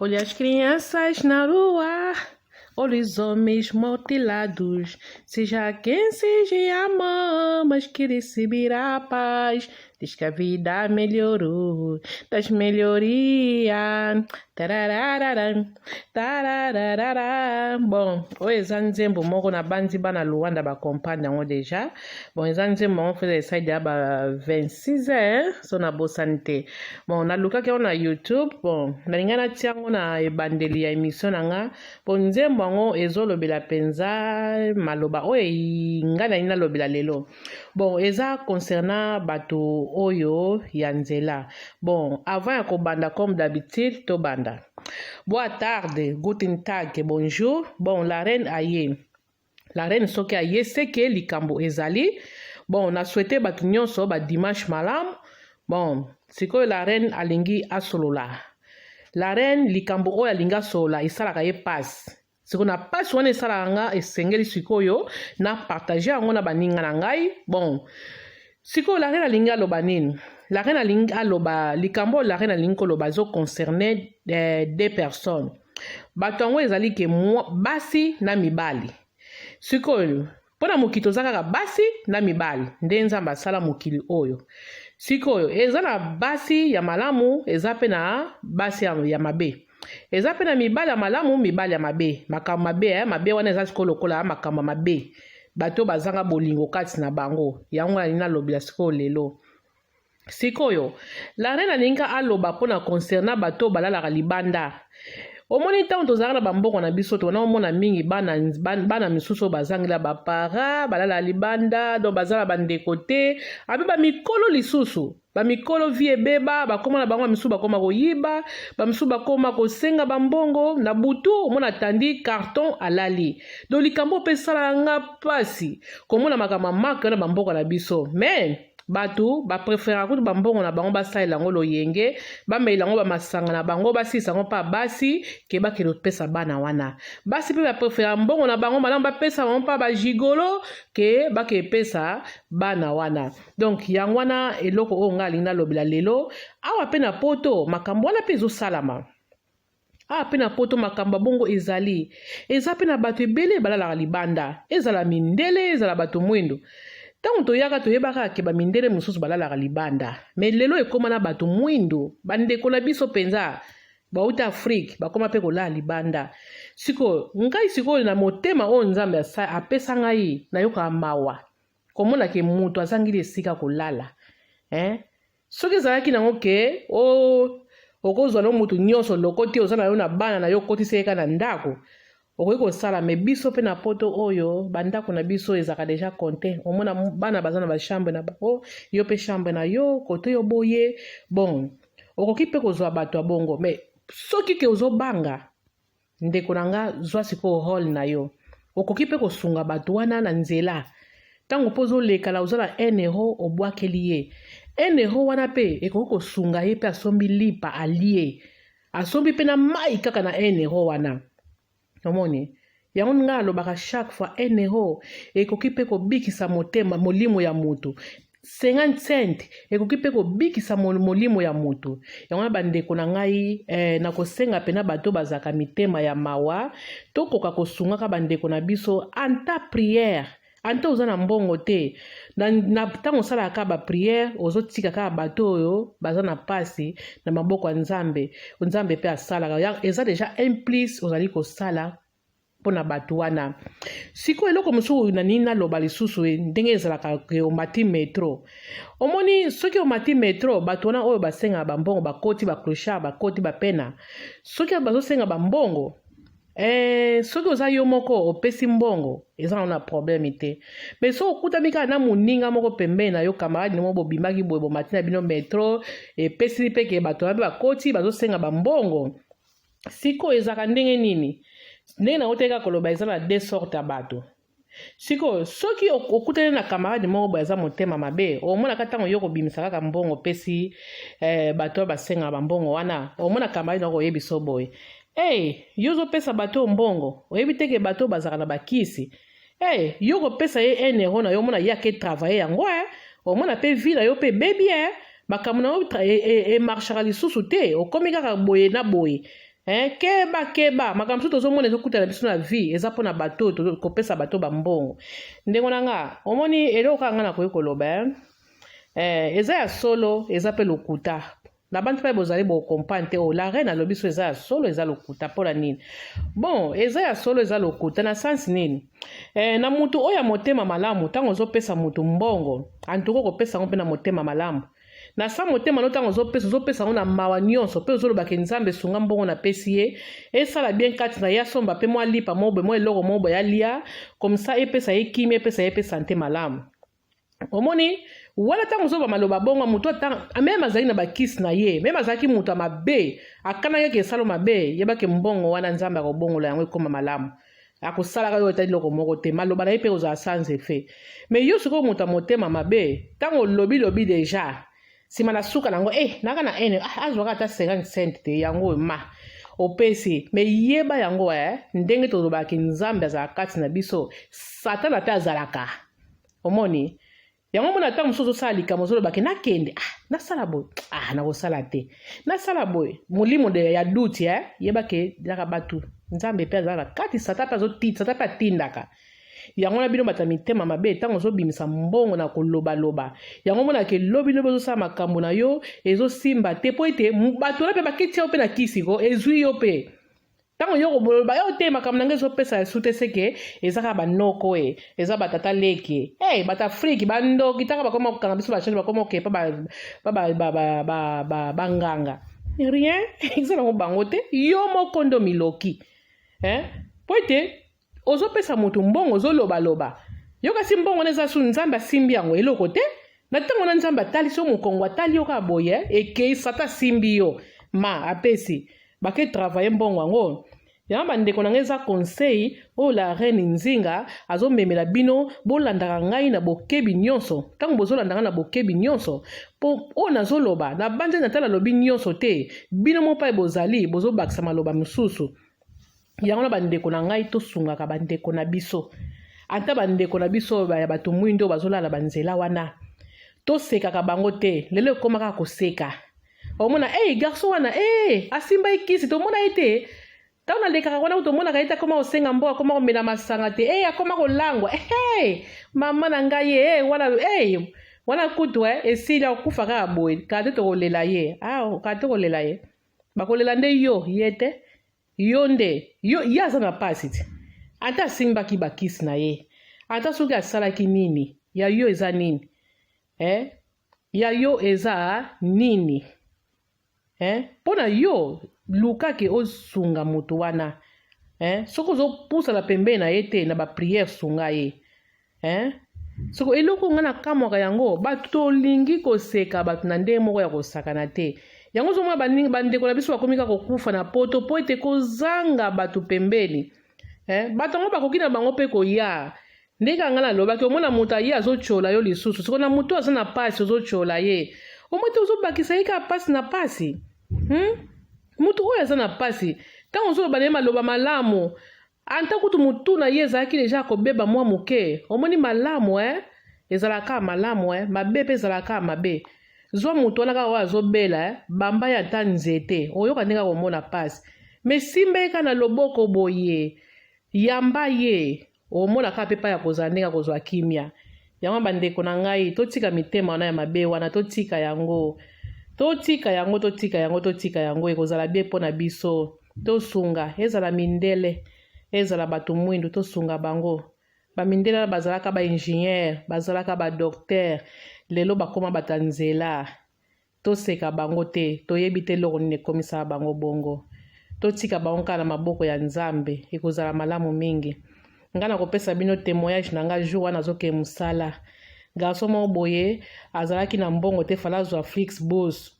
Olha as crianças na rua, olha os homens mutilados. Seja quem seja amor, mas que receberá a paz. Diz que a vida melhorou, das melhoria. Tararararam, tarararara. Bon, oyo eza nzembo moko na banzi bana Luanda ba comprendre yango déjà. Bon, eza nzembo yango feza esali ya ba 26 heures, so nabosani te. Bon, nalukaki yango na YouTube. Bon, nalingai natia yango na ebandeli ya émission na nga. Po nzembo yango ezolobela mpenza maloba oyo ngai nalingi nalobela lelo. Bon, eza concernant bato oyo ya nzela. Bon, avant ya kobanda comme d'habitude, tobanda. Boa tarde, guten tag, bonjour. Bon, la reine aye. La reine soki aye seke likambo ezali. Bon, na souhaite bato nyonso ba dimanche malamu. Bon, sikoyo la reine alingi asolola. La reine likambo oyo alingi asolola esalaka ye pasi. Sikoyo na pasi wana esalaka nga esengeli sikoyo na partage yango na baninga na ngai. Bon, sikoyo la reine alingi aloba nini? La reine alingi aloba likambo oyo la reine alingi koloba ezo concerne deux personnes. Bato yango ezali ke basi na mibali. Sikoyo mpo na mokili toza kaka basi na mibali nde Nzambe asala mokili oyo. Sikoyo eza na basi ya malamu, eza mpe na basi ya mabe. Eza mpe na mibali ya malamu, mibali ya mabe. Makambo mabe, mabe wana eza sikoyo lokola makambo ya mabe. Bato bazanga bolingo kati na bango. Yango nalingi nalobela sikoyo lelo. Sikoyo la reine alingi aloba mpona concernant bato oyo balalaka libanda. Omoni ntango tozalaka na bambongo na biso tona omona mingi bana, bana misusu oyo bazangela bapara balala libanda, donc baza na bandeko te, ape bamikolo lisusu bamikolo vie ebeba, bakoma na bango, bamisusu bakoma koyiba, bamisusu bakoma kosenga bambongo na butu. Omona atandi carton alali. Donc likambo mpe esalaka nga mpasi komona makambo ya maka na bamboka na biso, mais bato bapreferaka kutu bambongo na bango basalela yango loyenge, bamelela yango bamasanga na bango, basilisa yango mpa basi ke bakende kopesa bana wana. Basi mpe baprefera mbongo na bango malamu bapesa bango mpa bagigolo ke bakepesa bana wana. Donc yango wana eloko oyo ngai alingi nalobela lelo. Awa mpe na poto makambo wana mpe ezosalama. Awa mpe na poto makambo ya bongo ezali. Eza mpe na bato ebele balalaka libanda, ezala mindele, ezala bato mwindo. Ntango toyaka toyebaka ke bamindele mosusu balalaka libanda, me lelo ekóma na bato mwindo, bandeko na biso mpenza bauta Afrike bakóma mpe kolala libanda. Sikoyo ngai sikoyo na motema oyo Nzambe apesa ngai nayokaka mawa komona ke moto azangili esika kolala, eh? Soki ezalaki nango ke okozwa no moto nyonso lokoti oza na yo na bana na yo okotisa ye kaka na ndako, okoki kosala. Me biso mpe na poto oyo bandako na biso ezalaka deja compte. Omona bana baza na bachambre na bango, yo mpe chambre na yo kote yo boye. Bon, okoki mpe kozwa bato ya bongo, me soki ke ozobanga, ndeko na nga, zwa sikoyo role na yo. Okoki mpe kosunga bato wana na nzela. Ntango mpo ozolekala oza na 1 euro, obwakeli ye 1 euro wana mpe ekoki kosunga ye mpe asombi lipa alie, asombi mpe na mai kaka na 1 euro wana. Omoni yango ngai alobaka chaque fois 1 euro ekoki mpe kobikisa motema molimo ya moto. 50 cent ekoki mpe kobikisa molimo ya moto. Yango wana bandeko na ngai, nakosenga mpena bato bazalaka mitema ya mawa, tokoka kosungaka bandeko na biso anta prière. Anta oza na mbongo te, na ntango osalaka kaka baprière, ozotika kaka bato oyo baza na mpasi na maboko ya Nzambe. Nzambe mpe asalaka, eza deja un plus ozali kosala mpona bato wana. Sikoyo eloko mosusu na nini naloba lisusu, ndenge ezalaka ke omati metro. Omoni soki omati metro, bato wana oyo basengaka bambongo bakoti, baclochard bakoti bapena, soki bazosenga bambongo, soki oza yo moko opesi mbongo eza na problème te. Mais soki okutami kaka na moninga moko pembeni na yo, camarade moko bobimaki boye, bomati na bino metro, epesili mpe ke bato wana mpe bakoti bazosenga bambongo. Sikoyo ezalaka ndenge nini? Ndenge nango te kaka koloba eza na deux sortes ya bato. Sikoyo soki okutani na camarade moko boye aza motema mabe, omonaka ntango yo kobimisa kaka mbongo opesi bato oyo basengaka bambongo wana, omona camarade nako oyebisa boye: "Hey, yo ozopesa bato oyo mbongo, oyebi te ke bato oyo bazalaka na bakisi? Hey, yo kopesa ye 1 euro na yo, omona ye ake travaille yango, omona mpe vie na yo mpe ebebi, makambo na yo emarchaka lisusu te, okomi kaka boye na boye." Eh, keba keba makambo mosusu tozomona ezokutana biso na vie eza mpona bato oyo kopesa bato bambongo. Ndeko na nga, omoni eloko kaka nga nakoki koloba eh? Eh, eza ya solo, eza mpe lokuta. Na bantu mpe bozali bokomprendre te oyo oh, la reine alobi so eza ya solo eza lokuta mpo na nini. Bon, eza ya solo eza lokuta na sens nini? Eh, na mutu oyo ya motema malamu, ntango ozopesa mutu mbongo, antuka okopesa yango mpe na motema malamu. Na sa motema no, ntango ozopesa, ozopesa yango na mawa nyonso, mpe ozolobaka Nzambe esunga mbongo napesi ye esala bien kati na ye, asomba mpe mwa lipa moko boye, mwa eloko moko boye alia, comme ça epesa ye kimia, epesa ye mpe santé malamu. Omoni wana, ntango ozoba maloba bongo, moto ata même azalaki na bakisi na ye, même azalaki moto ya mabe, akanaki eke esalo mabe, yebaki mbongo wana Nzambe akobongola yango ekóma malamu. Akosalaka yo ata eloko moko te, maloba na ye mpe kozala sans effet. Mais yo sikoyo, moto ya motema mabe, ntango olobi-lobi déjà, nsima na suka nango eh, naka na ene ah, azwaka ata 50 cent te, yango ma opesi. Mais yeba yango eh, ndenge tolobaki, Nzambe azalaka kati na biso, Satana mpe azalaka. Omoni yango, mona ntango mosusu ozosala likambo, ozolobaki nakende, ah, nasala boye, ah, nakosala te, nasala boye, molimo de ya doute eh? Yebake ezaka bato, Nzambe mpe azalaka na kati, Satan mpe azotita, Satan mpe atindaka yango na bino bato ya mitema mabe. Ntango ozobimisa mbongo na kolobaloba yango, omonaka elobilobi ozosala makambo na yo ezosimba te, mpo ete bato wana mpe baketi yo mpe na kisi ko ezwi yo mpe. Ntango yo koboloba yo te, makambo na ngai ezopesa esu te, seke eza kaka banoko e, eza batata leki hey, bato Afrike bandoki taka bakoma kokanga biso, bachange bakoma okepa banganga, rien eza nango bango te, yo moko ndo miloki eh? Po ete ozopesa moto mbongo, ozolobaloba yo, kasi mbongo wana eza su Nzambe asimbi yango eloko te. Na ntango wana Nzambe atalisi yo mokongo, atali yo kaka boye, ekei, Satan asimbi yo, ma apesi bake travailler mbongo yango. Yango bandeko na ngai, eza conseil oyo la reine Nzinga azomemela bino. Bolandaka ngai na bokebi nyonso. Ntango bozolanda ngai na bokebi nyonso, mpo oyo nazoloba na banza na tala alobi nyonso te, bino mo mpai bozali bozobakisa maloba mosusu. Yango na bandeko na ngai, tosungaka bandeko na biso, ata bandeko na biso ya bato mwindo oyo bazolala banzela wana, tosekaka bango te. Lelo ekóma kaka koseka, omona ei garçon wana e asimba ye kisi, tomona ye te. Ntango nalekaka wana, tomonaka ye te, akóma kosenga mbo, akóma komela masanga te, e akóma kolangwa e mama na ngai ye wana e wana kutu esili, akokufa kaka boye. Kaka te tokolela ye, ah, kaka te kolela ye, bakolela nde yo, ye te, yo nde yo. Ye aza na pasi te, ata asimbaki bakisi na ye, ata soki asalaki nini, ya yo eza nini eh? Ya yo eza nini eh? Mpo na yo lukaki osunga moto wana eh? Soki ozopusana pembeni na ye te na baprière, sunga ye eh? Soko eloko nga nakamwaka yango, bato tolingi koseka bato na ndenge moko ya kosakana te. Yango ozomona bandeko na biso bakomi kaka kokufa na poto, mpo ete kozanga bato pembeni eh? Bato yango bakoki na bango mpe koya ndenge nga nalobaki. Omona moto aye azotyola yo lisusu, siko na moto aza na pasi, ozotyola ye, omoi te ozobakisa ye kaka pasi na pasi, Moto oyo aza na pasi, ntango ozoloba na ye maloba malamu, ata kutu motu na ye ezalaki déjà kobeba mwa moke, omoni malamu eh? Ezalaka malamu eh? Mabe mpe ezalaka mabe. Zwa motu wana kaka oyo azobela eh? Bamba ye ata nzete, oyoka ndenge akomona pasi. Mais simba ye kaka na loboko boye, yamba ye, omona kaka mpe pa ya kozala ndenge akozwa kimia. Yango bandeko na ngai, totika mitema wana ya mabe wana, totika yango, totika yango, totika yango, totika yango, ekozala bien mpo na biso. Tosunga, ezala mindele, ezala bato mwindu, tosunga bango. Bamindele wana bazalaka baingénieur, bazalaka badocteur, lelo bakóma bato ya nzela. Toseka bango te, toyebi te eloko nini ekomisaka bango bongo. Totika bango kaka na maboko ya Nzambe, ekozala malamu mingi. Ngai nakopesa bino témoignage na ngai. Jour wana azokende mosala, garçon moko boye azalaki na mbongo te, fala azwa Flixbus,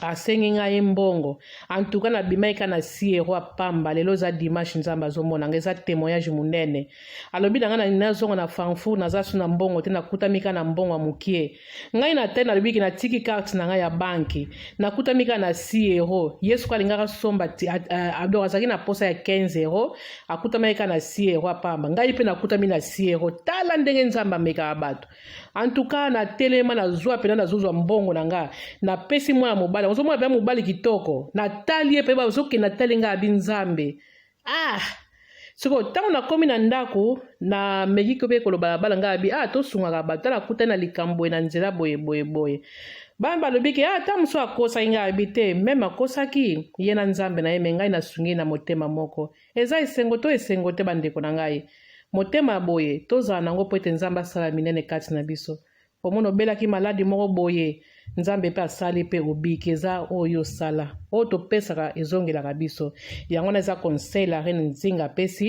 asengi ngai mbongo. Antuka nabimaki kaka na 6 euro ya pamba. Lelo eza dimanche, Nzambe azomona nga, eza témoignage monene. Alobi na ngai nazonga na Frankfurt, naza su na mbongo te, nakutami kaka na mbongo ya mokie. Ngai na te nalobiki, natiki carte na ngai ya banque, nakutami kaka na 6 euro. Ye soki alingaka somba, donc azalaki na posa ya 15 euro, akutamaki kaka na 6 euro ya pamba. Ngai mpe nakutami na 6 euro. Tala ndenge Nzambe amekaka bato. En tout cas, natelema, nazwa mpena, nazozwa mbongo na nga, napesi mwana mobali. Ozomona mpenza mobali kitoko, natali ye mpe bazokende, natali nga abi Nzambe. Ah, sikoyo ntango nakomi na ndako, nameki mpe koloba na bana ngai, abi ah, tosungaka bato. Tala, nakutani na likambo boye na nzela, boye boye boye. Bana balobi ke ah, ata mosusu akosaki. Ngai abi te, même akosaki, ye na Nzambe na ye, mais ngai nasungi na motema moko. Eza esengo to esengo te, bandeko na ngai? Motema ya boye tozala nango mpo ete Nzambe asala minene kati na biso. Omona obelaki maladi moko boye, Nzambe mpe asali mpe obiki. Eza oyo osala, oyo topesaka ezongelaka biso. Yango wana eza conseil la reine Nzinga apesi.